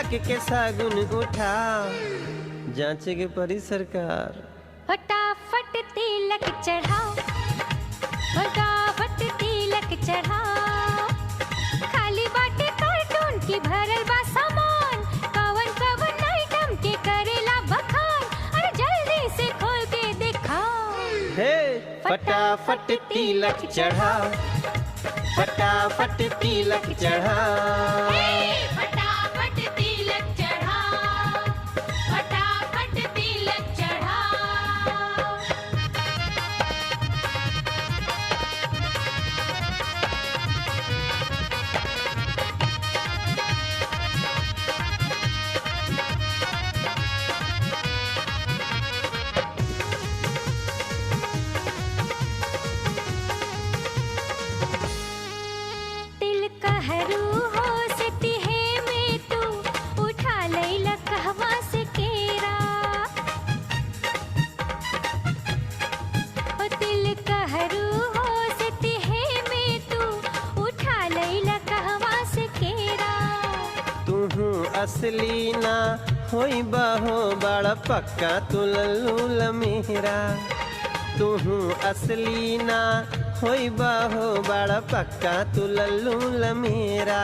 तिलक के सागुन उठा। जांचे के परी सरकार। फटाफट तिलक चढ़ाओ, फटाफट तिलक चढ़ाओ। खाली बाटे कार्टून की भरल बा सामान, कवन कवन आइटम के करेला बखान। अरे जल्दी से खोल के दिखाओ। हे फटाफट तिलक चढ़ा, फटाफट तिलक चढ़ा। फटाफट तिलक चढ़ा, फटाफट तिलक चढ़ा। तिल कहरू हो से तिहे में तू उठा लैला कहवा से केरा। ओ तिल कहरू हो से तिहे में तू उठा लैला कहवा से केरा। तुहू असली ना होई बहो बड़ा पक्का तू लल्लू लमेरा। तुहू असली ना होई बहो बड़ा पक्का तू लल्लू लमेरा।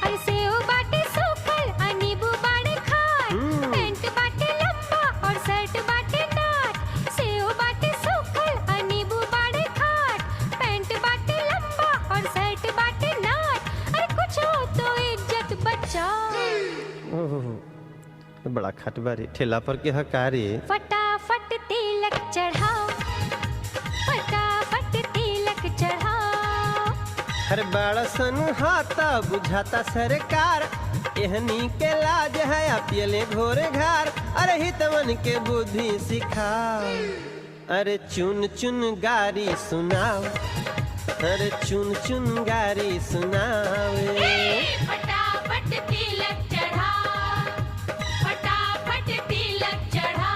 अरे सेव बाटे सूखल आ नींबू बाड़े खाट, पैंट बाटे लंबा और शर्ट बाटे नाट। सेव बाटे सूखल आ नींबू बाड़े खाट, पैंट बाटे लंबा और शर्ट बाटे नाट। अरे कुछ हो तो इज्जत बचा। ओहो, बड़ा खटबारी ठेला पर के हकारी। फटाफट तिलक चढ़ाओ, फटाफट तिलक चढ़ाओ। हर बड़ा सन हाथा बुझाता सरकार, एहनी के लाज है पियले घोर घार। अरे हितवन के बुद्धि सिखा, अरे चुन चुन गारी सुनाओ, अरे चुन चुन गारी सुनावे। फटाफट तिलक चढ़ा, फटाफट तिलक चढ़ा।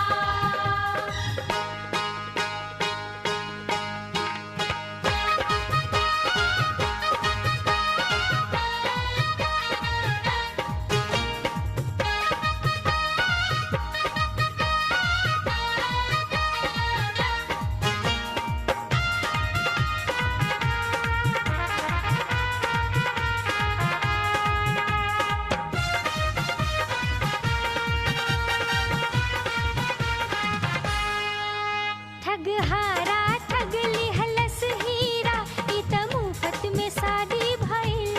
ठगहारा ठग लिहलस हीरा, ई त मुफ्त में शादी भइल।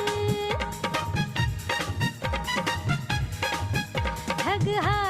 ठगहारा